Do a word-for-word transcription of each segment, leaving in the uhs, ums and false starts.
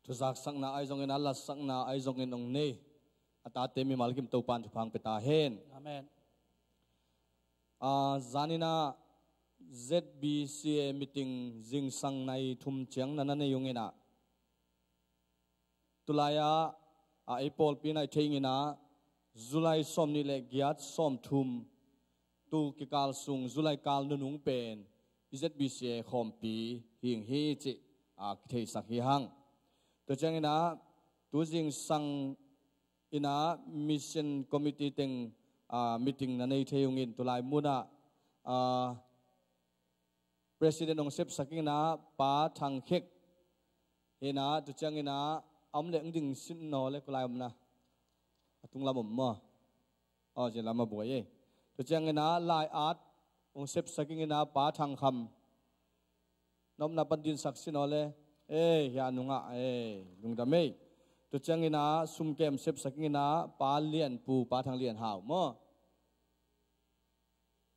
Thuzaksakna ahi zongin, a latsakna ahi zongin hong nei a tate mimal kim Topa'n thupha hong pia ta hen. Amen. A, zaninah Z B C A meeting zingsang nai thum ciang na na nei ung inah, tulai-ah a ei pawlpi nai thei inah July sawm nih le giat, sawm thum, tu kikal sung July kal nunung pen i Z B C A khawmpi hing hi cih a kitheisak hi hang. Tua cianginah tu zingsang inah mission committee teng, a, meeting na nei thei ungin tulai munah, a, president hong sepsak inah Pa Thang Khek hinah, tu cianginah a om le hong ding sin naw le kulai omna a tunglam om maw? Aw, zia lam a buai ei. Tu cianginah lai-at hong sepsak inah Pa Thang Kham, na omna pan dinsak sin aw le. Ei, hia nungah, ei, lungdam ei. Tu cianginah sumkem sepsak inah Pa Lian Pu, Pa Thang Lian Hau maw?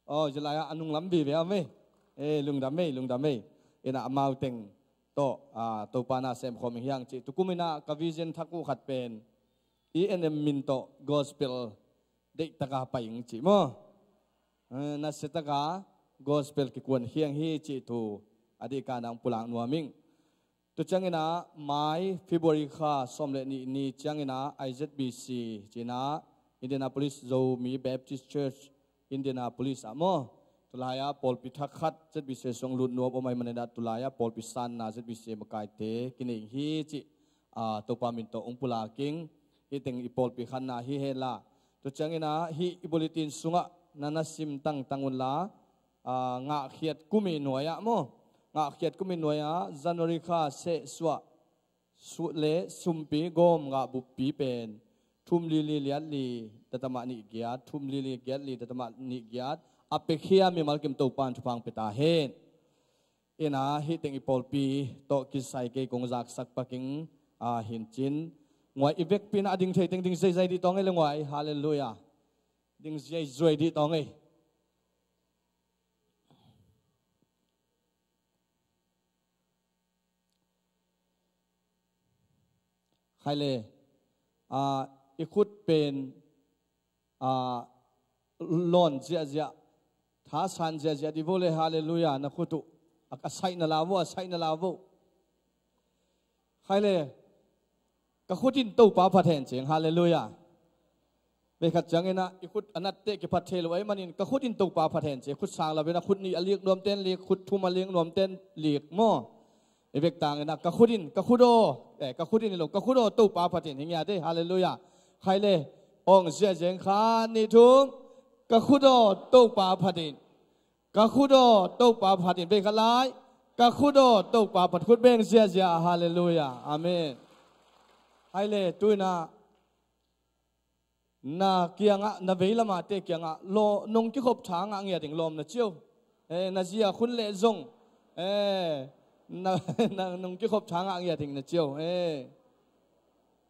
Aw, zia lai-ah a nunglam vive om ei. Ei, lungdam ei, lungdam ei. Inah amau teng tawh, a, Topa na semkhawm hi hang cih. Tukum inah ka vision thak uh khat pen i N M min tawh gospel deihtaka pai ing cih maw? Eh, nasiataka gospel kikuan hi hang hi cih thu a dihkana hong pulak nuam ing. Tu cianginah mai February kha sawm le nih ni cianginah I Z B C cinah Indianapolis Zomi Baptist Church Indianapolis ah maw, tulai-ah pawlpi thak khat Z B C sung lut nuam om ahih maninah tulai-ah pawlpi sanna Z B C makaite kinei hi cih, a, Topa min tawh hong pulak ing. Hih teng i pawlpi khanna hi henla, tu cianginah hih i bulletin sungah na na sim tangtang unla, a, ngahkhiat kum i nuai-ah maw, ngahkhiat kum i nuai-ah January kha seh suah, suh le sumpi gawm ngah buppi pen thum li li liat li tatamah nih giat, thum li li giat li tatamah nih giat a pekhia mimal kim Topa'n thupha hong pia ta hen. Inah hih teng i pawlpi tawh kisai kei kong zaksak pak ing, a, hincin. Nguai, i vekpi inah a ding thei teng ding zeizai dih tawng ei le nguai. Halleluiah. Ding ziaizuai dih tawng ei. Khai le, a, i khut pen, a, lawn ziahziah, thasan ziahziah dih vo le, halleluiah, na khut uh. A, a saih na la vo, a saih na la vo. Khai le, ka khut in Topa phat hen cing, halleluiah. Veikhat cianginah i khut a natteh kiphat thei lo ahih manin ka khut in Topa phat hen ci. Khut sang lo inah khut nih a lik nuamten lik, khut thum a lik nuamten lik maw? I vek tanginah ka khut in, ka khut aw, eh, ka khut in hi lo, ka khut aw Topa phat in hi ngiat ei, halleluiah. Khai le, awng ziahziah ing, khat nih thum, ka khut aw Topa phat in. Ka khut aw Topa phat in, veikhat lai. Ka khut aw Topa phat, khut beng ziahziah, halleluiah, amen. Khai le, tu inah na kiangah, na veilamate kiangah, law, nong kikhop tha ngah ngiat ing lawm na ci o. Eh, na zia khun leh zong. Eh, na, na nong kikhop tha ngah ngiat ing na ci o. Eh,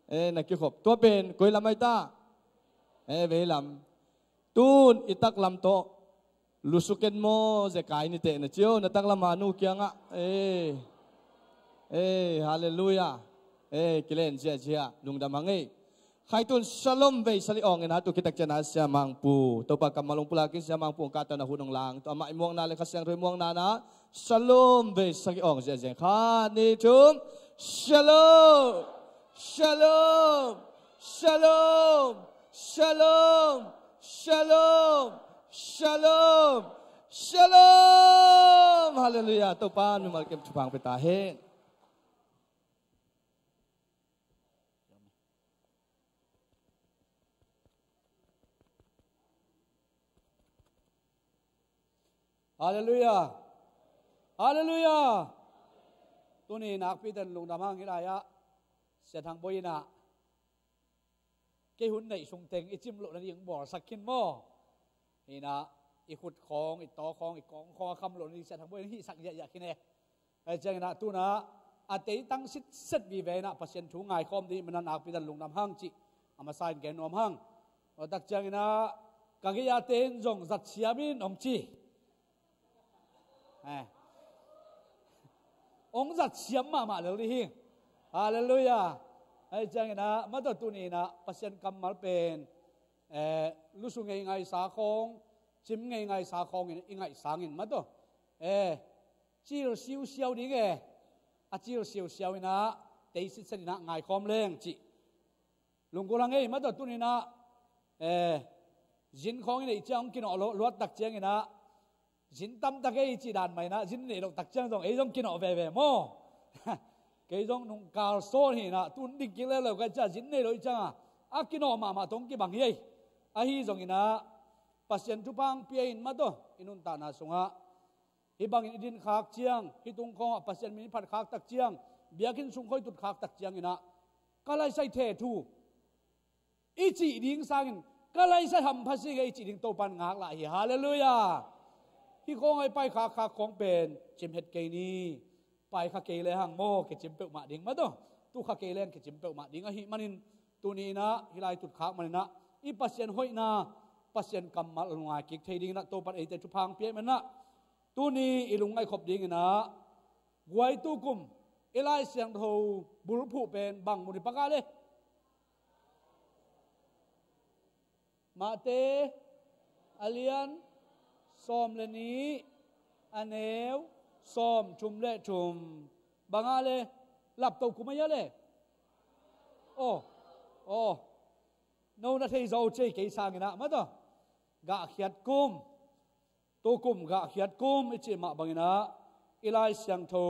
eh, na kikhop. Tua pen koi lam ahi ta? Eh, veilam. Tun i taklam tawh lusuk en maw, zekai ni teh na ci o, na taklam a nu kiangah. Eh, eh, halleluiah. Eh, kilen ziahziah, lungdam hang ei. Khai tun Shalom vei sali awng inah tu kitak cianah Sia Mangpu, Topa kammal hong pulak in Sia Mangpu hong kah tawh na hun hong lang. Tua amah i muakna le Kha Siangtho i muakna inah Shalom vei sali awng ziahziah ing, khat nih thum. Shalom. Shalom. Shalom. Shalom. Shalom. Shalom. Shalom. Halleluiah. Topa'n mimal kim thupha hong pia ta hen. Halleluiah. Halleluiah. Tuni nakpi ten lungdam hang, hih lai-ah Sia Thang Bawi inah kei hun neih sung teng i cim loh nading bawlsak khin maw? Hinah i khut khawng, i taw khawng, i kawng khawng a kham loh nading Sia Thang Bawi in hihsak ziahziah khin e. Ahi cianginah tunah a teitang sitset vive inah Pasian thu ngaikhawm ding hih manah nakpi ten lungdam hang cih a masa in gen nuam hang. Tua tak cianginah ka gei-ate in zong zat siam in hong ci. Eh. Hong zat siam mahmah lel dih hi. Halleluiah. Ahi ciangin ah, mataw, tuni in ah Pasian kammal pen, eh, lusu ngeingaisa khawng, cim ngeingaisa khawngin i ngaih sangin, mataw, eh, cil siusiau ding e. A cil siusiau in ah, tei sitset in ah ngaikhawm leng cih. Lunggulh hang ei, mataw, tuni in ah, eh, zin khawng i neih ciang hong kinawh lo, luat tak ciangin ah, zin tamtak ei cih dan mah in ah, zin i neih loh tak ciang zong ei zong kinawh veve maw? Kei zong nungkal sawn hi in ah, tun ding kik leuleu ka hih ciang, zin nei loh i ciang a, a kinawh mahmah tawh hong kibang hi ei. Ahi zongin ah, Pasian thupha hong pia in, mataw, i nuntakna sungah, hih bangin i din khak ciang, hih tung khawngah Pasian min i phat khak tak ciang, biakinn sung khawng i tut khak tak ciangin ah, ka laisai thethu i cih ding sangin, ka laisai hampha si kei i cih ding Topan ngaklah hi. Halleluiah. Hih khawng a i pai khakkhak khawng pen cim het kei ni. Pai kha kei le hang maw, kicim peuhmah ding, mataw, tu kha kei le hang kicim peuhmah ding ahih manin, tuni in ah hih lai tut khak manin ah, i Pasian hoihna, Pasian kammal lungngai kik thei dingin ah Topan eite thupha hong pia ahih manin ah, tuni i lungngaih khop dingin ah, guai, tukum i Lai Siangtho bulphuh pen bang mun i pak a le? Matthai a lian sawm le nih, a neu sawm thum le thum. Bang a le? Laptoh kum a hia le? Aw, aw. No na thei zaw cei kei sangin ah, mataw, gahkhiat kum, tukum gahkhiat kum i cih mah bangin ah, i Lai Siangtho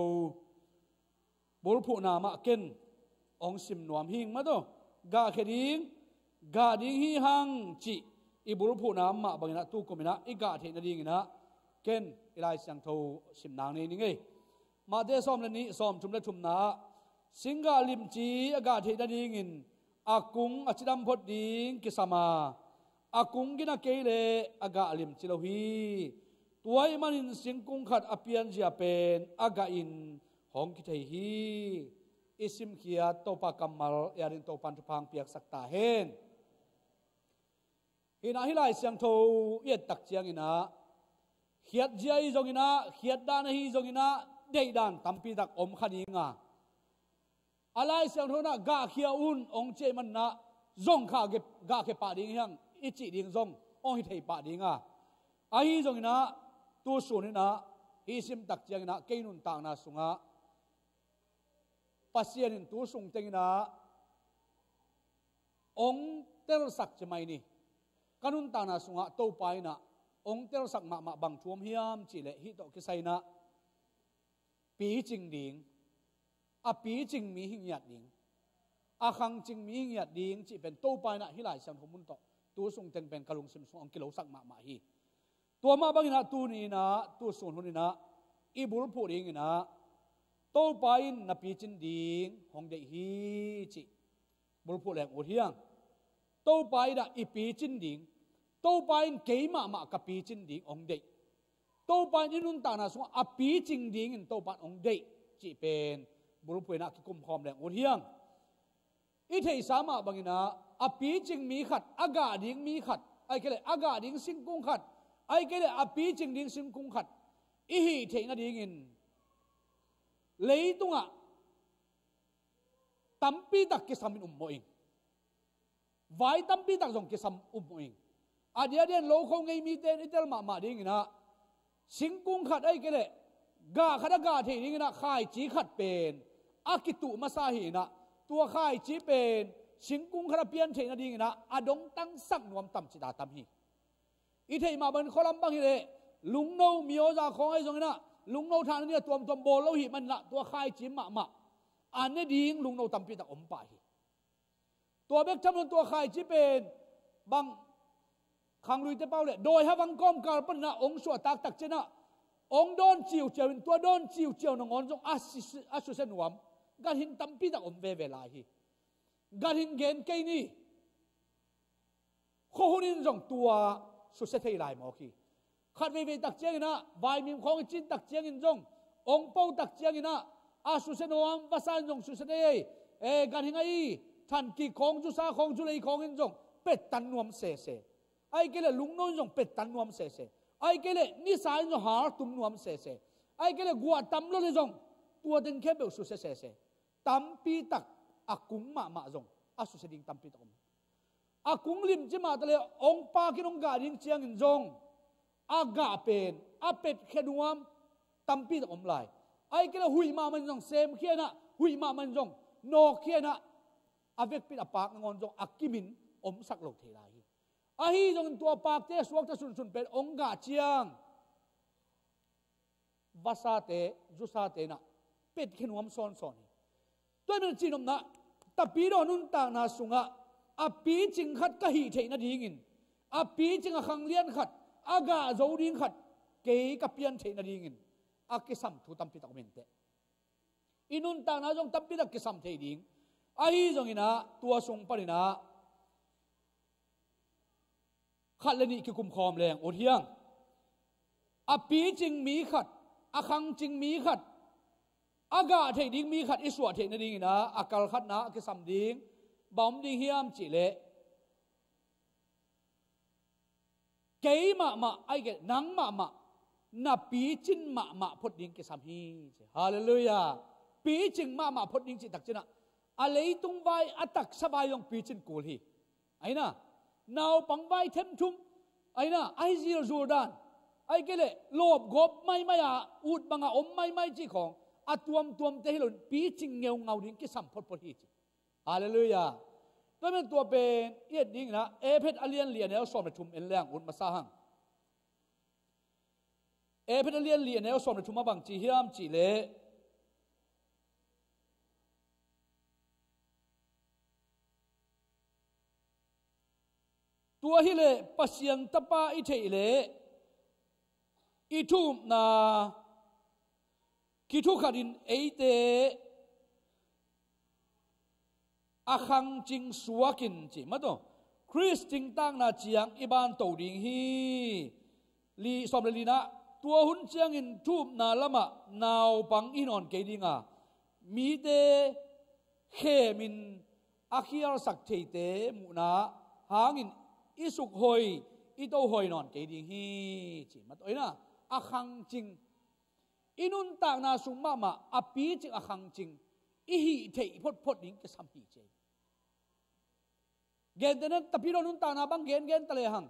bulphuhna mah ken hong sim nuam hing, mataw. Gahkhia ding, gah ding hi hang cih i bulphuhna mah bangin ah, tukum in ah i gah theih nadingin ah, ken i Lai Siangtho sim nang nei ning ei. Matthai sawm le nih, sawm thum le thumna ah, singgah limci a gah theih nadingin a kung a cidam phot ding kisam a, a kung gina kei leh a gah limci lo hi. Tua ahih manin singkung khat a pianzia pen a gah in hong kithei hi. I simkhiat Topa kammal i adingin Topan thupha hong piaksak ta hen. Hi in ah, hih Lai Siangtho i et tak ciangin ah, khiatzia ahi zongin ah, khiat dan ahi zongin ah, deih dan tampi tak om kha ding a, a Lai Siangtho in ah gahkhia un hong ci ahih manin ah, zong kha gahkhia pah ding hi hang i cih ding zong hong hi thei pah ding a. Ahi zongin ah, tu sun in ah, hih sim tak ciangin ah, kei nuntakna sungah Pasian in tu sung tengin ah hong telsak ci mai ni. Ka nuntakna sungah Topa in ah hong telsak mahmah bang thu om hiam cih leh, hih tawh kisai in ah picing ding, a picing mi hi ngiat ding, a khangcing mi hi ngiat ding cih pen Topa in ah hih Lai Siangtho mun tawh tu sung teng pen ka lungsim sungah hong kilosak mahmah hi. Tua mah bangin ah tuni in ah, tu sun hun in ah, i bulphuh dingin ah, Topa in na picin ding hong deih hi cih bulphuh leng ut hi hang. Topa in ah i picin ding, Topa in kei mahmah ka picin ding hong deih, Topa in i nuntakna sungah a picing dingin Topa in hong deih cih pen bulphuh in ah kikumkhawm leng ut hi hang. I theihsa mah bangin ah, a picing mi khat, a gah ding mi khat, ahih kei leh a gah ding singkung khat, ahih kei leh a picing ding singkung khat i hih theih nadingin, leitungah tampi tak kisam in um mawh ing. Vai tampi tak zong kisam um mawh ing. A diakdiakin lokho ngei mite in i tel mahmah dingin ah, singkung khat ahih kei leh gah khat a gah theih dingin ah khaici khat pen a kituh masa hi in ah, tua khaici pen singkung khat a pian theih nadingin ah a dongtangsak nuam tam cih dah tam hi. I theih mah bangin khualam bang hi leh, lungno, mioza khawng ahi zongin ah, lungno thahna ni-a tuamtuam bawl lo ahih manin ah, tua khaici mahmah a ne ding lungno tampi tak om pah hi. Tua bek tham lo in, tua khaici pen bang, khangluite pau leh dawi havang kawmkal panin ah hong suahtak tak ciangin ah, hong dawn ciuciau in, tua dawn ciuciau nangawn zong a si-, a susia nuam ganhing tampi tak om veve lai hi. Ganhing gen kei ni. Khuahun in zong tua susia thei lai mawk hi. Khat veivei tak ciangin ah, vaimim khawng i cin tak ciangin zong, hong po tak ciangin ah, a susia nuam, vasa in zong susia thei ei. Eh, ganhing ahi, thankik khawng, zusa khawng, zulei khawng in zong pettan nuam sese. Ahih kei leh lungno in zong pettan nuam sese. Ahih kei leh nisa in zong haltum nuam sese. Ahih kei leh guah tam lo leh zong, tua teng khempeuh susia sese. tampi tak a kung mahmah zong a susia ding tampi tak om. A kung limci mah ta le hong pakin hong gah ding ciangin zong a gah pen a petkhia nuam tampi tak om lai. Ahih kei leh huih mahmah in zong semkhia in ah, huih mahmah in zong nawkkhia in ah, a vekpi in a pak nangawn zong a kimin omsak lo thei lai hi. Ahi zongin tua pakte a suakta sunsun pen hong gah ciang vasate, zusate in ah petkhia nuam sawnsawn hi. Tua ahih manin cihnopna, Tapidaw nuntakna sungah a picing khat ka hih theih nadingin, a picing a khanglian khat, a gah zo ding khat kei ka pian theih nadingin a kisam thu tampi tak om inteh. I nuntakna zong tampi tak kisam thei ding. Ahi zongin ah tua sung panin ah khat le nih kikum khawm leng ut hi hang. A picing mi khat, a khangcing mi khat, a gah theih ding mi khat i suah theih nadingin ah a kal khatna a kisam ding bang om ding hiam cih leh, kei mahmah, ahih kei leh nang mahmah, na picin mahmah phot ding kisam hi, ci. Halleluiah. Picing mahmah phot ding cih takciang ah, a leitung vai, a taksa vai zong picin kul hi. Ahi in ah, naupang vai themthum, ahi in ah, ahi zilzul dan, ahih kei leh lawpgawp maimai a, ut bang a om maimai cih khawng a tuamtuamte hi loin picing ngeungau ding kisam photphot hi, ci. Halleluiah. Tua ahih manin tua pen i et dingin ah Efesa a lian li a neu sawm le thum en leng ut masa hang. Efesa a lian li a neu sawm le thum ah bang ci hiam cih leh, tua hi leh Pasian Tapa i theih leh i thu-upna kithukhatin eite a khangcing suakin, ci mah tawh, Khrist thangtatna ciang i banto ding hi. Li, sawm le li-na, tua hun ciangin thu-upna lamah naupang i hi nawn kei ding a, mite khemin a khialsak theite muhna hangin i sukhoi, i tohoi nawn kei ding hi, ci mah tawh. Ahi in ah, a khangcing, i nuntakna sung mahmah a picing, a khangcing i hih theih photphot ding kisam hi, ci. Gentehna, Tapidaw nuntakna bang gengen ta lehang,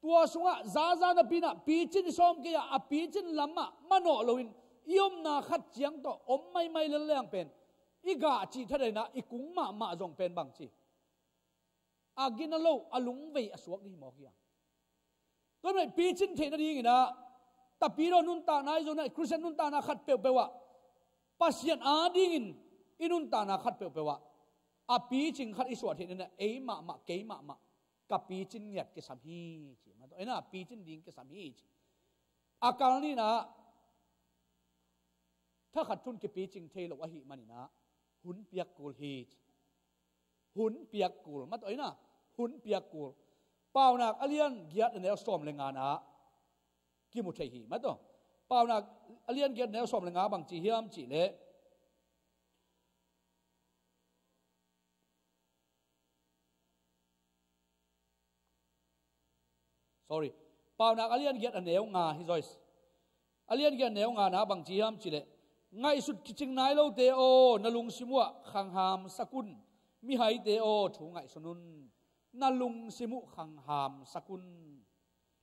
tua sungah zaza napi-in ah picin i sawm kei a, a picin lamah manawh loin i omna khat ciang tawh om maimai lel leng pen, i gah cih thadah in ah i kung mahmah zong pen bang ci, a gina lo, a lungvei a suak ding hi mawk hi hang. Tua ahih manin picin theih nadingin ah, Tapidaw nuntakna ahi zongin ah, Khristian nuntakna khat peuhpeuh ah, Pasian adingin i nuntakna khat peuhpeuh ah a picing khat i suah theih nadingin ah, ei mahmah, kei mahmah ka picin ngiat kisam hi, ci mah tawh. Ahi in ah, picin ding kisam hi, ci. A kal nih in ah, thakhat thu-un kipicing thei lo ahih manin ah hun piak kul hi, ci. Hun piak kul mah tawh. Ahi in ah, hun piak kul. Paunak a lian giat a neu sawm le nga-na kimu thei hi mah tawh. Paunak a lian giat a neu sawm le nga bang ci hiam cih leh, sorry. Paunak a lian giat a neu nga hi, Joyce. A lian giat a neu nga-na bang ci hiam cih leh, ngaihsut kicing nai lote aw, na lungsim uhah khanghamsak un. Mihaite aw, thu ngaihsun un. Na lungsim uh khanghamsak un.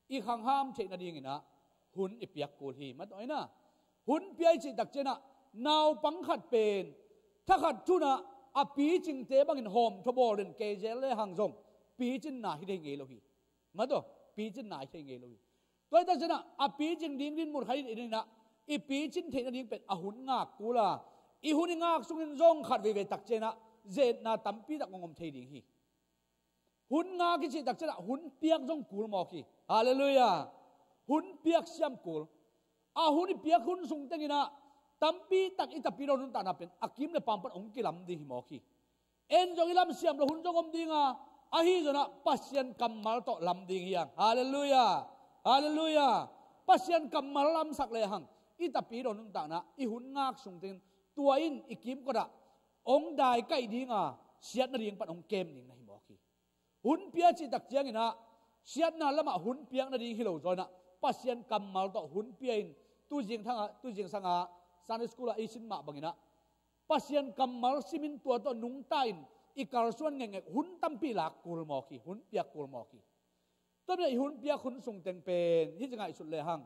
I khangham theih nadingin ah hun i piak kul hi mah tawh. Ahi in ah, hun pia i cih takciang ah, naupang khat pen thakhat thu-un ah a picingte bangin hawmthaw bawl den kei zel lehang zong, picinna hi thei ngei lo hi. Mah tawh, picinna hi thei ngei lo hi. Tua hi takciang ah, a picing ding dinmun khat i neih nadingin ah, i picin theih nading pen a hun ngak kul a, i hun i ngak sungin zong khat veivei takciang ah, zetna tampi tak hong om thei ding hi. Hun ngak i cih takciang ah, hun piak zong kul mawk hi. Halleluiah. Hun piak siam kul. A hun i piak hun sung tengin ah, tampi tak i Tapidaw nuntakna pen a kim le paam pan hong kilam ding hi mawk hi. En zong i lam siam loh hun zong om ding a, ahi zongin ah Pasian kammal tawh lam ding hi hang. Halleluiah. Halleluiah. Pasian kammal lamsak lehang, i Tapidaw nuntakna i hun ngak sung tengin, tua in i kimkot ah hong daikaih ding a, siat nading pan hong kem ding na hi mawk hi. Hun pia cih takciangin ah, siatna lamah hun piak nading hi lo zaw in ah, Pasian kammal tawh hun pia in, tu zingthang ah, tu zingsang ah, Sunday school ah i sin mah bangin ah, Pasian kammal simin tua tawh nungta in i kalsuan ngekngek hun tampi lak kul mawk hi, hun piak kul mawk hi. Tua bia i hun piak hun sung teng pen hih ci ngaihsut lehang,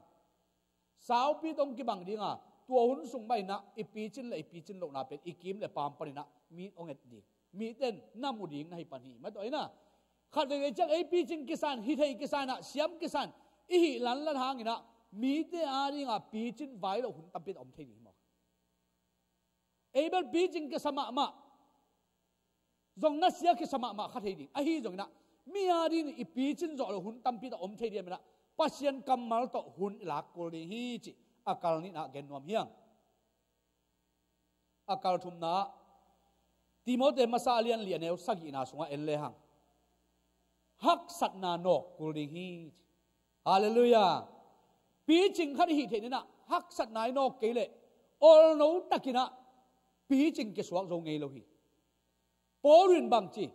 saupi tawh hong kibang dinga, tua hun sung mah inah i picin le i picin lohna pen i kim le paam paninah mi hong et ding, miten na mu ding na hi pan hi. Mah tawh inah khat veivei ciang ei picing kisan, hi thei kisan ah, siam kisan i hih lanlan hanginah mite a dinga picin vai loh hun tampi tak om thei ding hi mawk. Ei bel picing kisa mahmah, zong nasia kisa mahmah kha thei ding. Ahi zonginah mi a dingin i picin zawh loh hun tampi tak om thei ding a minah Pasian kammal tawh hun i lak kul ding hi cih a kal nihna gen nuam hiang. A kal thumna, Timote masa a lian li a neu sagihna sungah en lehang, haksatna nawk kul ding hi. Halleluiah. Picing khat i hih theih ninah haksatna i nawk kei leh olno takinah picing kisuak zo ngei lo hi. Paul in bang ci?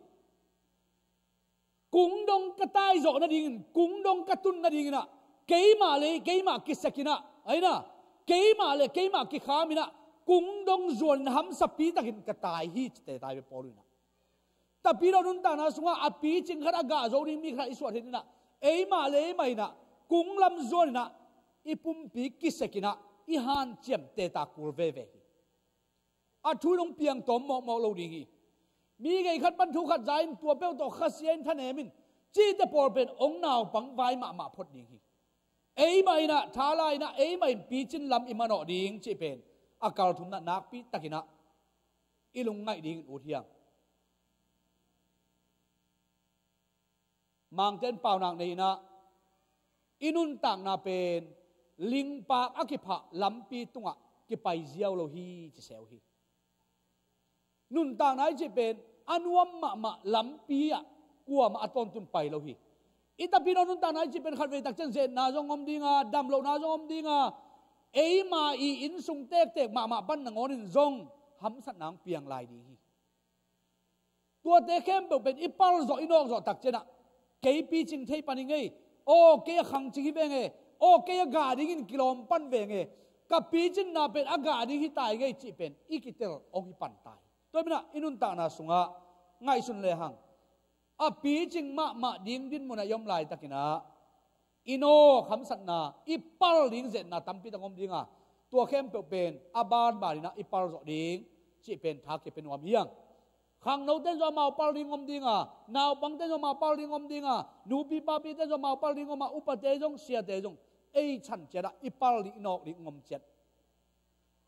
Kung dong ka taizawh nadingin, kung dong ka tun nadinginah keimah le keimah kisekinah, aina, keimah le keimah kikhaminah kung dong zuanin hamsapi takin ka tai hi, cite tai ve Paul inah. Tapidaw nuntakna sungah a picing khat a gah zo ding mi khat i suah theih ninah eimah le eimah inah kung lam zuaninah i pumpi kisekinah i hanciam teta kul veve hi. A thu in hong piangtawm mawkmawk lo ding hi. Mi gei khat pan thu khat za in tua peuh tawh khasia in thanem in cihte pawl pen hong naupang vai mahmah phot ding hi. Eimah inah thala inah eimah in picin lam i manawh ding cih pen a kal thumna nakpi takinah i lungngaih dingin ut hiang. Mangten paunak nei inah i nuntakna pen lingpaak a kiphah lampi tungah kipai ziau lo hi, ci seu hi. Nuntakna i cih pen a nuam mahmah lampi ah kuamah a tawntun pai lo hi. I tapidaw nuntakna i cih pen khatvei takciang zetna zong om dinga, damlohna zong om dinga, eima i innsung tektek mahmah pan nangawnin zong hamsatna hong piang lai ding hi. Tuate khempeuh pen i palzawh i nawkzawh takcianah kei picing thei pan i ngei, aw kei a khangcing hi venge, aw kei a gah dingin kilawm pan venge, ka picinna pen a gah ding hi tai ngei cih pen i kitel hong hi pan tai. Tua minah i nuntakna sungah ngaihsun lehang a picing mahmah ding dinmunah i om laitakinah i nawk hamsatna, i pal ding zetna tampi tak om dinga, tua khempeuh pen a banbaninah i palzawh ding cih pen tha kipia nuam hiang. Khangnote in zong amau pal ding om dinga, naupangte in zong amau pal ding om dinga, nupi papite in zong amau pal ding om a, upate zong siate zong ei chan ciatah i pal ding i nawk ding om ciat.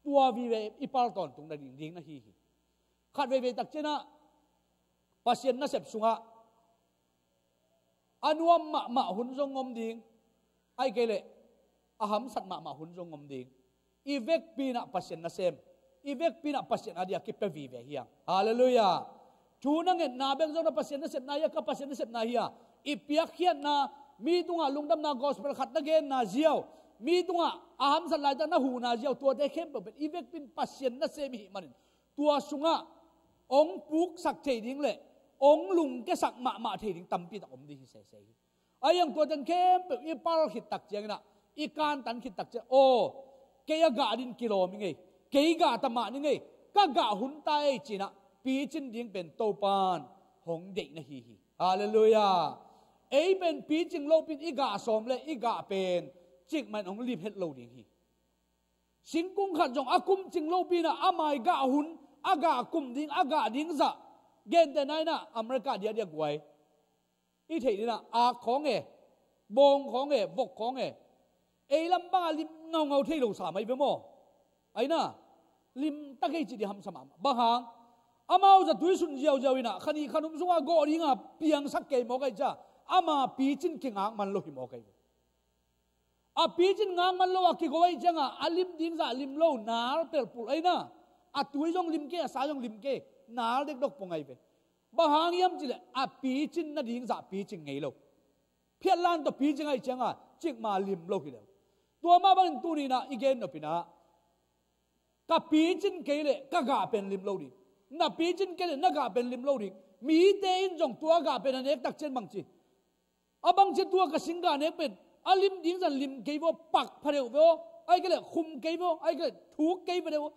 Tua vive i pal tawntung na ding ding na hi hi. Khat veivei takcianah Pasian nasep sungah a nuam mahmah hun zong om ding, ahi kei leh a hamsat mahmah hun zong om ding. I vekpi inah Pasian nasem, i vekpi inah Pasian a dia kipia vive hiang. Halleluiah. Thu na ngetna bek zong na Pasian nasepna hi a, ka Pasian nasepna hi a, i piakkhiatna, mi tungah lungdamna gospel khat na genna ziau, mi tungah a hamsat laitak na huhna ziau, tuate khempeuh pen i vekpi in Pasian nasem i hih manin tua sungah hong puksak thei ding le hong lungkiasak mahmah thei ding tampi tak om ding hi sese hi. Ahi hang tuaten khempeuh i pal khit takcianginah, i kantan khit takciang, aw kei a gah din kilawm i ngei, kei gah ta mah ni ngei, ka gah hun ta ei cinah picin ding pen Topan hong deih na hi hi. Halleluiah. Ei pen picing lopin i gah sawm le i gah pen cikmah in hong lim het lo ding hi. Singkung khat zong a kumcing lopinah ama i gah hun, a gah kum ding, a gah ding zah, gentehna inah America diahdiah guai i theih dinah ak khawng e, bawng khawng e, vok khawng e, ei lam banga lim ngaungau thei lo sa mai ve maw? Aina, lim ta kei cih dih hamsa mahmah. Bang hang? Amau zatui sun ziauziau inah khanih khanum sungah gawh dinga piangsak kei mawk ahi cia, ama picin kingak man lo hi mawk ahi ve. A picin ngak man lo a kigo ahi cianga a lim ding zah lim lo, nal pelpul aina, a tui zong lim kei, a sa zong lim kei, nal dekdok pong ahi ve. Bang hang hiam cileh a picin nading zah picing ngei lo. Phiatlan tawh picing ahi cianga cikma lim lo hi lo. Tua mah bangin tuninah i gen nopinah ka picin kei leh ka gah pen lim lo ding, na picin kei leh na gah pen lim lo ding. Mite in zong tua gah pen a nek takcian bangci, a bangci tua ka singgah nek pen a lim ding zan lim kei vaw, pak pha deuh vaw, ahi kei leh khum kei vaw, ahi kei leh thuk kei va deuh vaw.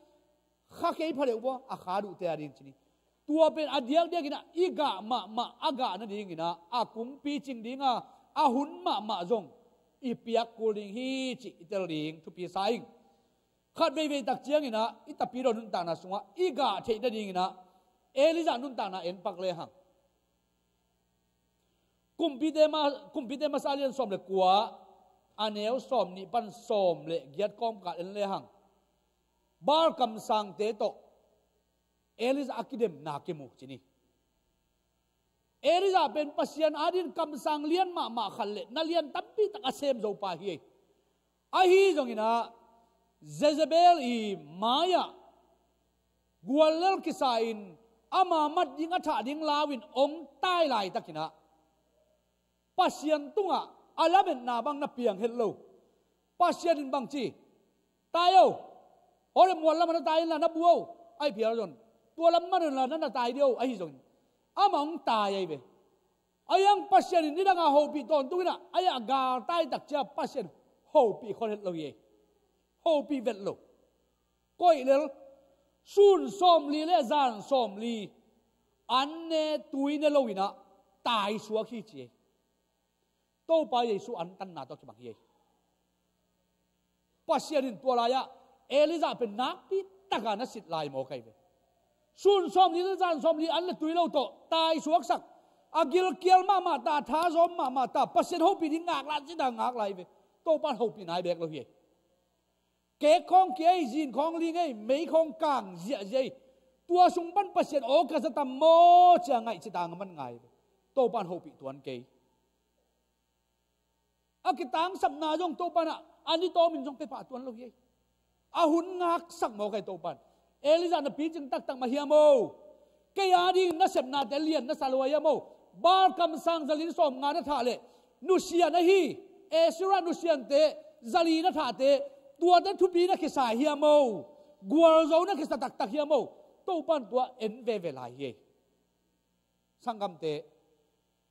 kha kei pha deuh bua, a kha duhte a ding ci ni. Tua pen a diakdiak inah i gah mahmah a gah nading inah a kumpi cing dinga a hun mahmah zong i piak kul ding hi cih i tel ding thupi sa ing. Khat veivei tak cianginah i tapidaw nuntakna sungah i gah theih nadinginah Elijah nuntakna en pak lehang Kumpite ma, Kumpite masa lian sawm le kua, a neu sawm nih pan sawm le giat kawmkal en lehang Baal kamsangte tawh Elijah a kidemna kimu ci ni. Elijah pen Pasian adin kamsang lian mahmah khat le na lian tampi tak a sem zo pa hi. Ahi zonginah Jezebel i mai-ah guallel kisa-in ama mat ding a thah ding lau-in ong tai laitakinah Pasian tungah a lametna bang na piang het lo. Pasian in bang ci, tai o, Horeb mual lamah na tai inla na bu o, ai phial zon tua lam man inla na na tai dih o, ahi zongin ama ong tai ai ve. Ai ang Pasian in nidangah hopih tawntung inah ai a galtai takcia Pasian hopih khol het lo hi ei. Hopih vet lo. Koih lel, sun sawmli le zan sawmli an ne tui ne lo inah tai suak hi ci ei. Topa Jesu antanna tawh kibang hi ei. Pasian in tua lai-ah Elijah pen nakpi taka na sit lai maw kai ve. Sun sawmli le zan sawmli an le tui lo tawh tai suaksak, a gilkial mahmah ta, a thazawm mahmah ta, Pasian hopih ding ngak lai cita ngak lai ve. Topa in hopih nai bek lo hi ei. Kek khawng kia ei, zin khawng ling ei, mei khawng kang ziahziah ei. Tua sung pan Pasian aw ka za tam maw cia ngaih cita nga man ngai ve. Topa in hopih tuan kei. A kitangsapna zong Topa in a ni tawmin zong pia pah tuan lo hi ei. A hun ngaksak maw kai Topa in. Elijah na picing taktak mah hiam o. Kei ading na sepnate lian na sa lua hiam o. Baal kamsang zali sawmnga na thah leh nusia na hi. Asherah nusiante zali na thahte tuate thupi na kisa hiam o. Gualzo na kisa taktak hiam o. Topa in tua en veve lai hi ei. Sanggamte,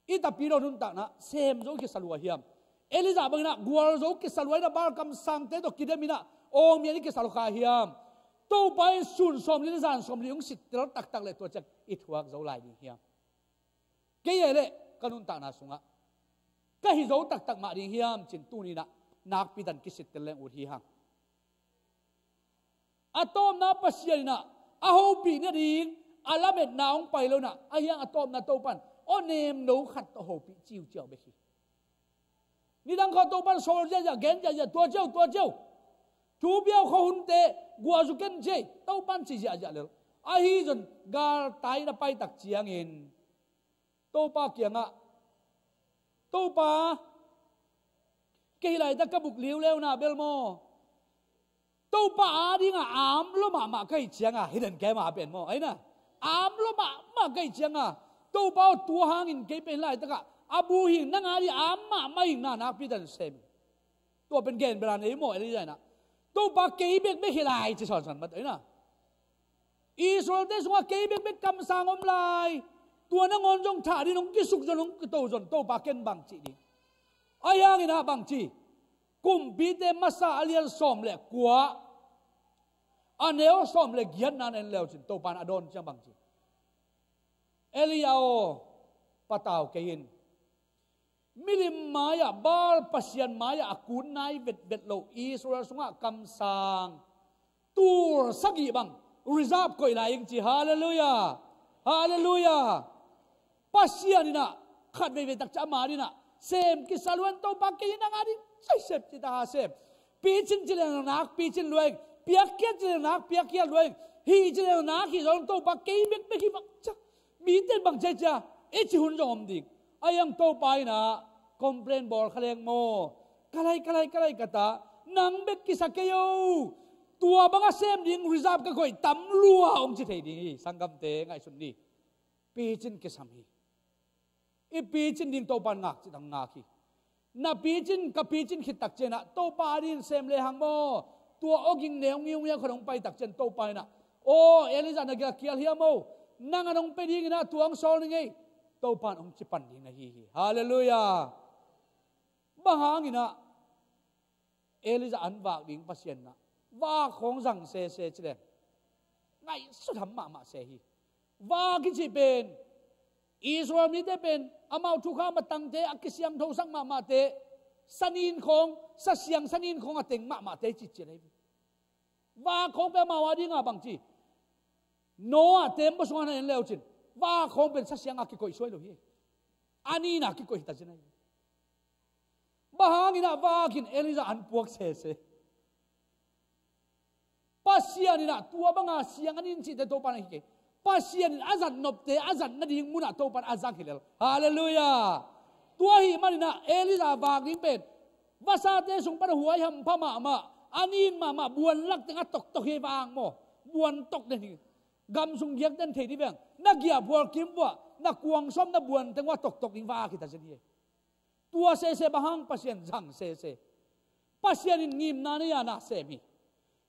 i tapidaw nuntakna sem zo kisa lua hiam? Elijah banginah gualzo kisa lua inah Baal kamsangte tawh kidem inah awngmian i kisa lua kha hiam? Topa in sun sawmli le zan sawmli hong sittel taktak le tua ciang i thuak zo lai ding hiam? Kei e le ka nuntakna sungah ka hi zo taktak mah ding hiam cin tuninah nakpi tan kisittel leng ut hi hang. A tawpna Pasian inah a hopih nading a lametna hong pai lo inah a hiang a tawpna Topa in aw nemno khat tawh hopih ciuciau bek hi. Nidang khawh Topa in sawl ziahziah, gen ziahziah, tua ciau, tua ciau, thu piau khawh hunte guahzu ken ciai Topa in ci ziahziah lel. Ahi zon galtai na paitak ciangin Topa kiangah, Topa, kei laitak ka buk liuleuna bel maw, Topa adinga amlo mahmah ka hih cianga hidden kema pen maw aina, amlo mahmah ka hih cianga Topa aw tua hangin kei pen laitakah a bu hing nang ading am mahmah hing na nakpi tan sem. Tua pen gen bela nei maw Elijah inah, Topa kei bekbek hi lai ci sawnsan mat aina. Israelte sungah kei bekbek kamsang om lai. Tua nangawn zong thah ding hong kisuk zon hong kito zon Topa ken bang cih ding. A hianginah bang ci, Kumpite masa a lian sawm le kua, a neu sawm le giatna na en leucin Topa in a dawn ciang bang ci, Elijah aw, patau kei in. Milim mai-ah Baal pasian mai-ah a kun nai vetvet lo Israel sungah kamsang tul sagih bang reserve koih lai ing ci. Halleluiah. Halleluiah. Pasian inah khat veivei takcia ama dinah sem kisa luan Topa kei inah nga ding saisep ci ta ha sem. Picin ci leng nak picin luaing, piakkhiat ci leng nak piakkhiat luaing, hih ci leng nak hih zong Topa kei bekbek hi bang ciah. Mite bang ciah ciah i ci hun zong om ding. A hiang Topa inah complain bawl kha leng maw? Ka lai ka lai ka lai ka ta, nang bek kisa kei o. Tua banga sem ding reserve ka koih tam lua hong ci thei ding hi. Sanggamte ngaihsun ni. Picin kisam hi. I picin ding Topa in ngak cih tang ngak hi. Na picin ka picin khit takcianah Topa a dingin sem lehang maw? Tua awging neu ngiungiang khawng hong pai takcian Topa inah, aw Elijah na gilkial hiam o? Nang an hong pia dinginah tua hong sawl ning ei. Topa in hong ci pan ding na hi hi. Halleluiah. Bang hanginah Elijah an vak ding Pasian inah vak khawng zang sese ci leng, Kaihsutham mahmah se hi. Vak i cih pen Israel mite pen amau thukham a tangte, a kisiangthosak mahmahte, sanin khawng, sasiang sanin khawng a teng mahmahte cih ciat ahi. Vak khawng pen amau a dinga bangci, Noah tembaw sungah na en leucin, vak khawng pen sasiang a kikoih suai lo hi. A nina kikoih hi ta cin ahi. Bang hangin ah vak in Elijah an puak sese? Pasian in ah tua banga siang a nin cihte Topa in a hi kei. Pasian in a zat nopte a zat nading munah Topa in a zang hi lel. Halleluiah. Tua ahih manin ah Elijah vak ding pen vasate sung pan a huai hampha mahmah, a nin mahmah, buan lak teng a toktok hi vang maw. Buan tok den hi. Gam sung giak den thei dih veng. Na giahphual kim vuah, na kuang sawm na buan teng uh a toktok ding vak hi ta cin hi. Tua sese bang hang? Pasian zang sese. Pasian in ngimna nei a na sem hi.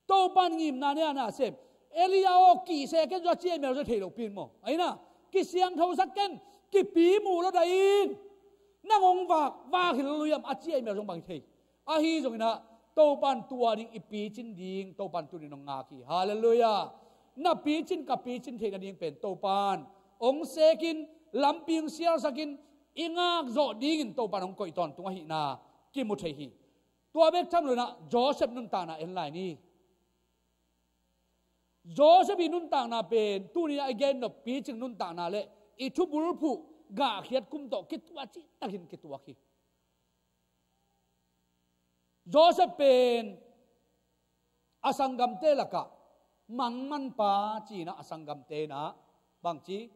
Topa in ngimna nei a na sem. Elijah aw, kihse ken, zong a ciai mel zong thei lo pin maw. Aina, kisiangthosak ken, kipi muh lo dai in. Nang hong vak, vak hi lo lo hiam, a ciai mel zong bang hi thei. Ahi zongin ah Topa in tua ding i picin ding Topa in tunin hong ngak hi. Halleluiah. Na picin, ka picin theih nading pen Topa in hong sekin, lampi hong sialsakin, i ngak zawh dingin Topa in hong koih tawntung ahihna kimu thei hi. Tua bek tham lo in ah Joseph nuntakna en lai ni. Joseph i nuntakna pen tuni a i gen nop picing nuntakna le i thubulphuh gahkhiat kum tawh kituak cihtakin kituak hi. Joseph pen a sanggamte lakah mangmanpa ci-in ah a sanggamte in ah bangci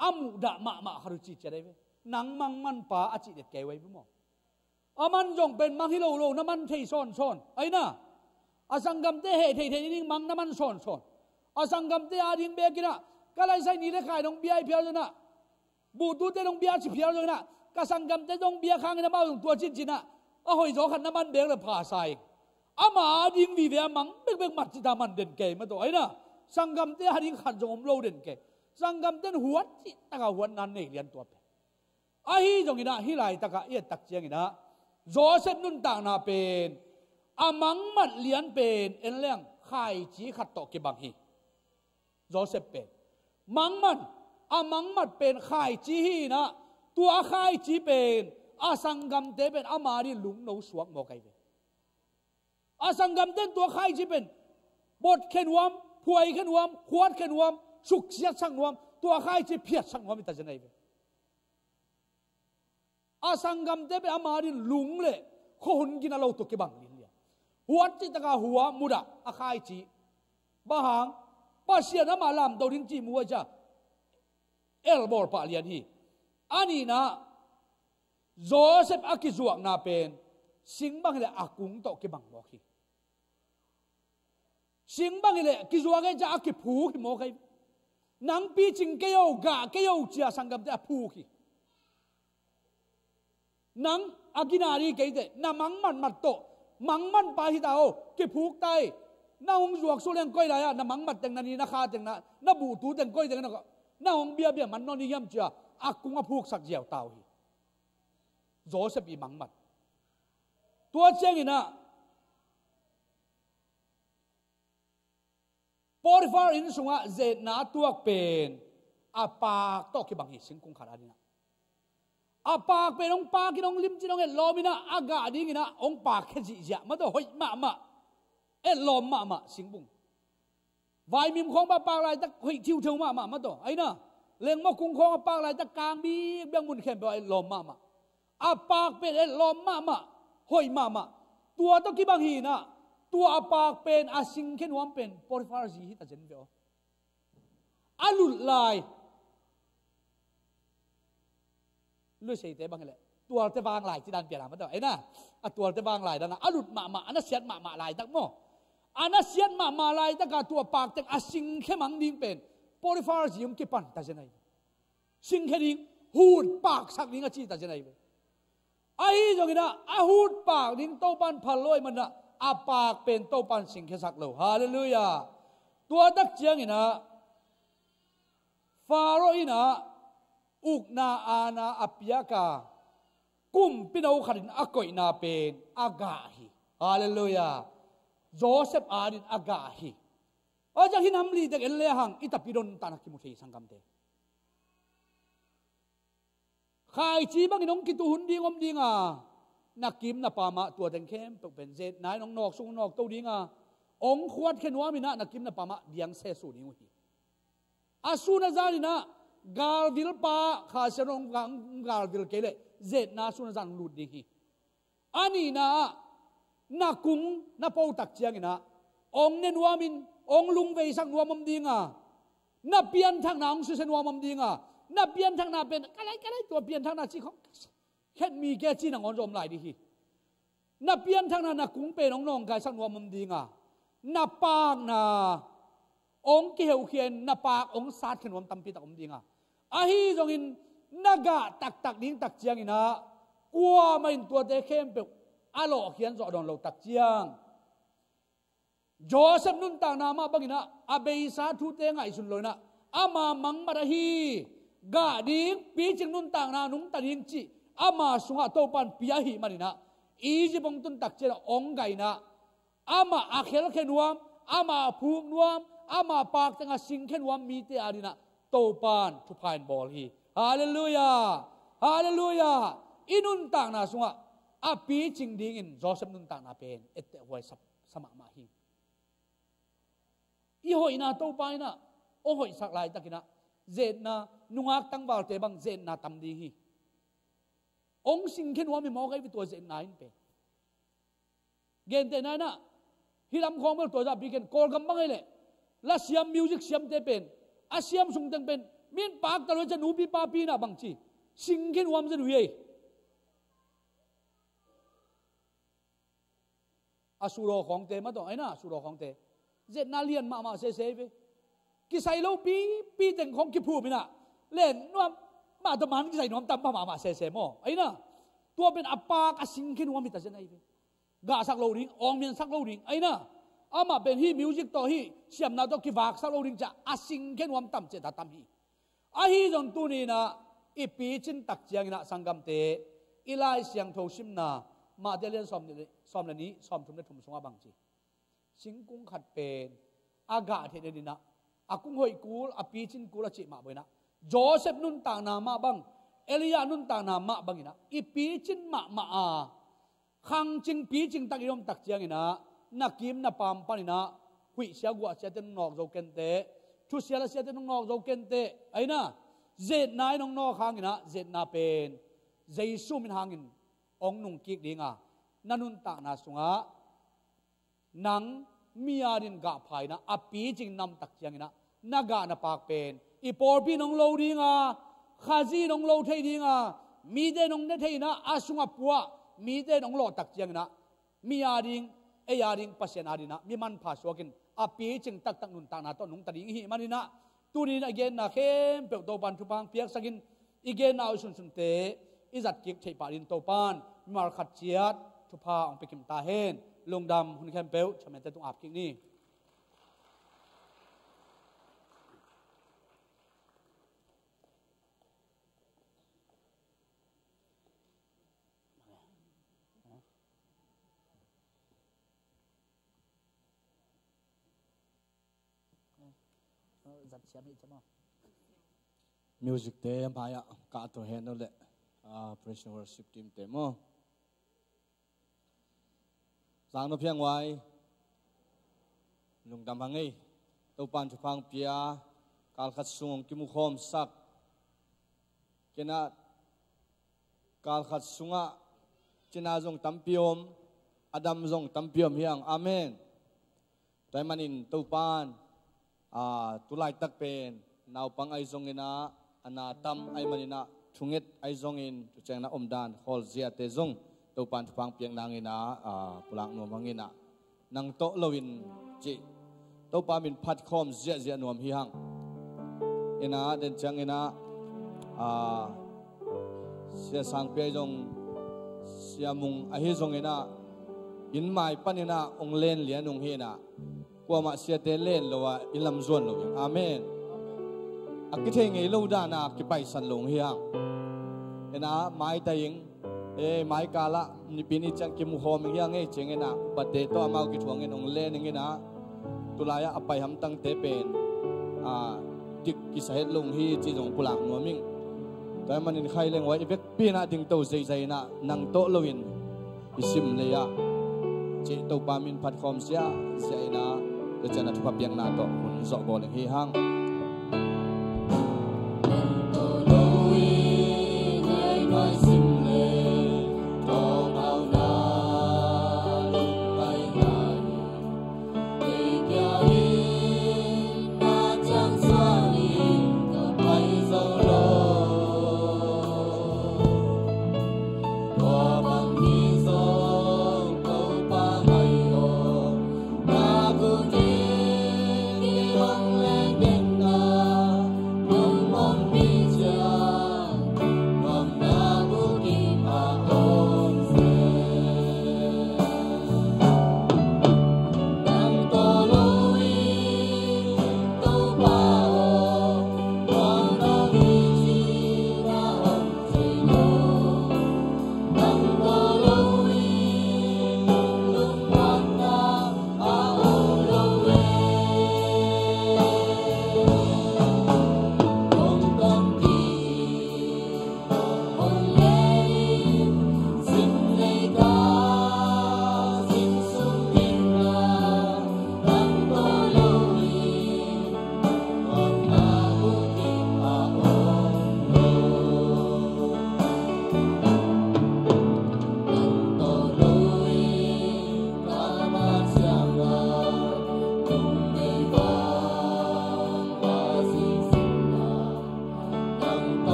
a muhdah mahmah khat uh ci ciat ahi ve. Nang mangmanpa a cih det kei uh ahi ve maw. A man zong pen mang hi lo lo na man thei sawnsawn. Aina, a sanggamte heh theithei ding mang na man sawnsawn. A sanggamte ading bekin ah ka laisai ni le khai dong bia hi phial zong ah, buhtute dong bia ci phial zong ah, ka sanggamte dong bia khangin amau zong tua cincin ah a hoih zaw khat na man bek le pha sa ing. Ama ading vive a mang bekbek mat cita man den kei mah tawh. Aina, sanggamte ading khat zong om lo den kei. Sanggamte in huat cih taka huat nan nei lian tua pen. Ahi zongin ah hih laitakah i et tak ciangin ah Joseph nuntakna pen a mangmat lian pen en leng khaici khat tawh kibang hi. Joseph pen mangman, a mangmat pen khaici hi in ah tua khaici pen a sanggamte pen ama ding lungno suak mawk ahi ve. A sanggamte in tua khaici pen botkhia nuam, phuaikhe nuam, khuatkhia nuam, suksiatsak nuam, tua khaici phiatsak nuam hi ta zen ahi ve. A sanggamte pen ama ding lung le khuahun gina lo tawh kibang linlian. Huat cih taka hua mudah a khaici. Bang hang? Pasian amah lamto ding cih mu a cia elbawl pah lian hi. A nihna, Joseph a kizuakna pen sing bang hileh a kung tawh kibang mawk hi. Sing bang hileh kizuak ei cia a kiphuk hi mawk hi. Nang picing kei o, gah kei o cia sanggamte a phuk hi. Nang a gina ding kei teh, na mangmat mat tawh, mangman pa hi ta o, kiphuk ta hi. Na hong zuak suk leng koi lai-ah na mangmat teng, na ni na kha teng, na, na buhtu teng, koi teng na, na hong biabia man nawn ni hiam cia a kung a phuksak ziau ta uh hi. Joseph i mangmat. Tua ciangin ah Potiphar inn sungah zetna a tuak pen a paak tawh kibang hi, singkung khat a dingah. A paak pen hong paakin, hong limcin, hong etlawmin ah a gah dingin ah hong paak khia zihziah mah tawh, hoih mahmah, etlawm mahmah singkung. Vaimim khawng bang a paak laitak hoih thiutheu mahmah mah tawh. Aina, lengmaw kung khawng a paak laitak kang bikbiak mun khempeuh a etlawm mahmah. A paak pen etlawm mahmah, hoih mahmah. Tua tawh kibang hi in ah, tua a paak pen a singkhia nuam pen Potiphar zi hi ta zen ve aw. A lut lai. Luiseite bang hileh tualte vang lai ci dan pian a mah tawh. Aina, a tualte vang lai dan a, a lut mahmah, a nasiat mahmah laitak maw. A nasiat mahmah laitaka tua paak teng a singkhia mang ding pen Potiphar zi hong kipan ta zen ahi. Singkhia ding, hut paaksak ding a ci ta zen ahi ve. Ahi zongin ah a hut paak ding Topan phal lo ahih manin ah a paak pen Topan singkhiasak lo. Halleluiah. Tua tak ciangin ah Pharaoh in ah ukna aana a piak a, kumpino khatin a koihna pen a gah hi. Halleluiah. Joseph adin a gah hi. A ciang hi nam li dek en le hang i tapi don tana kimu thei sanggamte. Khaici bangin hong kituh hun ding om dinga, na kim na pamah tua teng khempeuh pen zetna in hong nawk sung nawk to dinga, hong khuat khe nuam inah na kim na pamah biang sesu ding uh hi. A sun a zan inah galvil pa kha sian hong ga-, hong galvil kei leh zetna sun a zan hong lut ding hi. A nihna ah na kung na po tak cianginah hong ne nuamin hong lungveisak nuam om dinga, na pianthakna hong susia nuam om dinga, na pianthakna pen kalai kalai tua pianthakna ci khong khet mi ke ci nangawn zom lai ding hi. Na pianthakna na kung pen hong nawngkaisak nuam om dinga, na pakna hong kiheukhia in na pak hong sat khe nuam tampi tak om dinga. Ahi zongin na gah taktak ding tak cianginah kuamah in tuate khempeuh a lawhkhian zawh dawn lo tak ciang, Joseph nuntakna mah banginah a beisa thute ngaihsun lo inah ama mangmat ahi gah ding picing nuntakna nungta ding cih ama sungah Topan pia ahih maninah Egypt hong tun tak cianah hong gah inah amah a khelkhe nuam, amah a phuk nuam, amah a pak tengah singkhe nuam mite adinah Topan thupha in bawl hi. Halleluiah. Halleluiah. I nuntakna sungah a picing dingin Joseph nuntakna pen etteh huai sa, sa mahmah hi. I hoihna Topa inah hong hoihsak laitakinah zetna, nungak tangvalte bang zetna tam ding hi. Hong singkhe nuam hi mawk ahi tua zetna in pen. Gentehna inah hi lam khawng bel tua zahpi ken Kawlgam bang ei leh la siam, music siamte pen a siam sungteng pen min pakta lo i ciah nupi papi inah bangci singkhe nuam zen uh hi ei. A sudaw khawngte mah tawh aina sudaw khawngte zetna lian mahmah sese hi ve. Kisai lo pipi teng khawng kiphup inah len nuam mah tawh man kisai nuam tam pha mahmah sese maw? Aina tua pen a pak a singkhe nuam hi ta zen ahi ve. Gahsak lo ding, awngmiansak lo ding aina amah pen hih music tawh hih siamna tawh kivaksak lo ding ciah a singkhe nuam tam ciah ta tam hi. Ahi zong tuni inah i picin tak cianginah sanggamte i Lai Siangtho simna Mate lian sawm le nih, sawm le nih, sawm thum le thum sungah bangci singkung khat pen a gah theih den inah a kung hoih kul, a picin kul a cih mah bawinah Joseph nuntakna mah bang, Elijah nuntakna mah banginah i picin mahmah a khangcing picing tak i om tak cianginah na kim na pam paninah huih sia guah siate nong nawk zo kenteh, thusia la siate nong nawk zo kenteh aina zetna in nong nawk hanginah zetna pen Jesu min hangin hong nungkik dinga na nuntakna sungah nang mi adin gah pha inah a picing nam tak cianginah na gah na pak pen i pawlpi nong lo dinga, Khazih nong lo thei dinga, mite nong ne thei inah a sungah puah mite nong lawh tak cianginah mi ading, ei ading Pasian adinah mi manpha suakin a picing taktak nuntakna tawh nungta ding ihih maninah tuni inah i genna khempeuh Topan thupha hong piaksakin i genna uh sunsunte i zatkik theih pah dingin Topan mimal khat ciat thupha hong pikim ta hen. Lungdam. Hun khempeuh chamyate tung ap kik ni. Music te mai-ah kah to hen uh leh, ah, praise and worship team te maw. Zang no phiang wai. Lungdam hang ei. Topan thupha hong pia. Kal khat sung hong kimukhawmsak. Kei na kal khat sungah cina zong tampi om, a dam zong tampi om hi hang. Amen. Tua ahih manin Topan, ah, tu laitak pen naupang ahi zongin ah, a na tam ahih manin ah, thunget ahi zongin, tu ciangin ah omdan khawl ziate zong Topan thupha hong piak nangin ah, ah, pulak nuam hangin ah, nang tawh loin cih Topa min phat khawm ziahziah nuam hi hang. In ah, den ciangin ah, ah, Sia Sangpi ahi zong, Sia Mung ahi zongin ah, inn mai panin ah hong len lian ung hi in ah, kuamah siate len lo ah inn lam zuan lo ing. Amen. A kithei ngei lo dan ah kipaisan lo ung hi hang. In ah, mai ta ing, eh, mai kal ah Nipi ni ciang kimukhawm ing hi hang ei, ciangin ah upate tawh amau kithuangin hong len ing in ah, Tulai-ah a pai hamtangte pen, a, dik kisa het lo hi cih zong pulak nuam ing. Tua ahih manin khai leng uai i vekpi-in ah dingto zeizai in ah nang tawh loin i sim lei-ah cih Topa min phat khawm ziahziah in ah, tua ciang a thupha piakna tawh hun zawh bawl leng hi hang.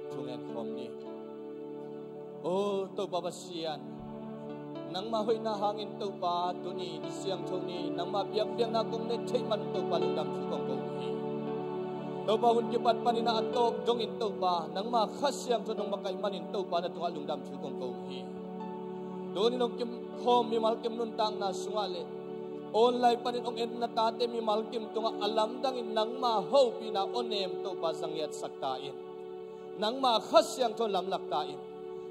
Thungen khawm ni. O Topa Pasian, nangma hoihna hangin Topa, tuni ni siangtho ni, nangma biakpiakna kong ne theih man Topa, lungdam thu kong ko uh hi. Topa, hun kipat panin a tawp dongin Topa, nangma Kha Siangtho nong makaih manin Topa, na tungah lungdam thu kong ko uh hi. Tuni nong kim khawm mimal kim nuntakna sungah le online panin hong en na tate mimal kim tungah a lamdangin nangma hopihna awnem Topa za ngiatsak ta in. Nangmah Kha Siangtho lamlak ta in.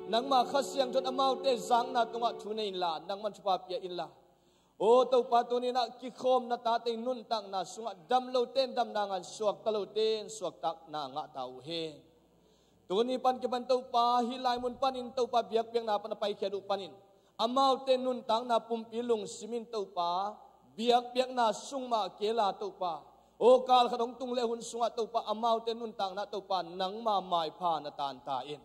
Nangmah Kha Siangtho in amaute zakna tungah thu nei inla, nangman thupha pia inla. O Topa, tuni-in ah kikhawm na tate nuntakna sungah dam lote in damna ngah, suakta lote in suaktakna ngah ta uh hen. Tuni pan kipan Topa, hih lai mun panin Topa biakpiakna pan a paikhiat uh panin amaute nuntakna pumpi lungsim in Topa, biakpiakna sung mah kei la Topa, o kal khat hong tung leh hun sungah Topa, amaute nuntakna Topa, nangma maipha na tan ta in.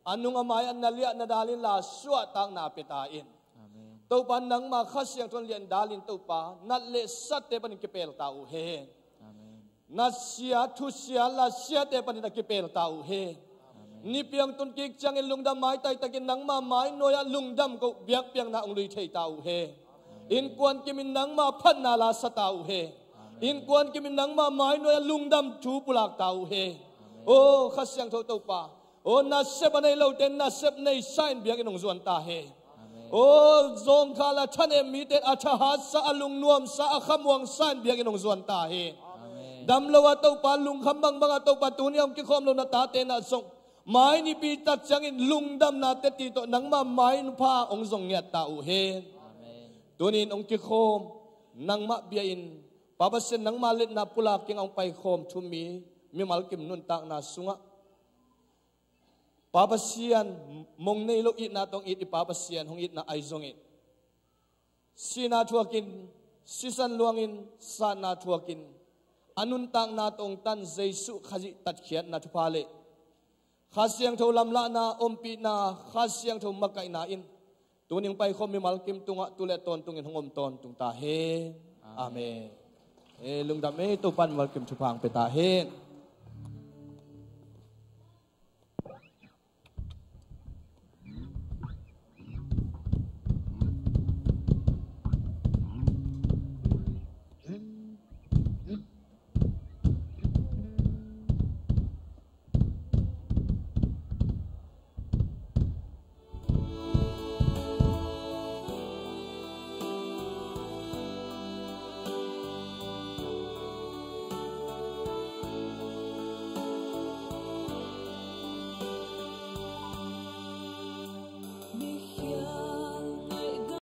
A nung a mai ah na liah na dal inla, suahtakna pia ta in. Amen. Topa, nangma Kha Siangtho in liah in dal in Topa, nat le satte panin kipel ta uh hen. Amen. Natsia, thusia, latsiate panin a kipel ta uh hen. Amen. Nipi hong tun kik ciangin lungdam maitai takin nangma mai nuai-ah lungdam ko biakpiakna hong lui thei ta uh hen. Amen. Innkuan kimin nangma phatna la sa ta uh hen. Amen. Innkuan kimin nangma mai nuai-ah lungdam thu pulak ta uh hen. Amen. O Kha Siangtho Topa, o nasep a nei lote nasep neisa in biakinn hong zuan ta hen. Amen. O zawngkhal a thanem mite a thahatsa, a lungnuamsa, a khamuangsa in biakinn hong zuan ta hen. Amen. Dam lo a Topa, lungkham bangbang a Topa, tuni hong kikhawm lo na tate na zong mai nipi tak ciangin lungdamna teci tawh nangma maipha hong zong ngiat ta uh hen. Amen. Tuni-in hong kikhawm, nangmah bia-in, Pa Pasian nangma letna pulak kiangah hong paikhawm thu mi, mimal kim nuntakna sungah Pa Pasian, mong nei lo itna tawh hong it i Pa Pasian, hong itna ahi zongin sihna thuakin, sisan luangin, satna thuakin, a nuntakna tawh hong tan Jesuh Khazih tatkhiatna thupha le Kha Siangtho lamlahna, ompihna, Kha Siangtho makaihna in tuni hong paikhawm mimal kim tungah tu le tawntungin hong om tawntung ta hen. Amen. Amen. E, lungdam e, Topa'n mimal kim thupha hong pia ta hen.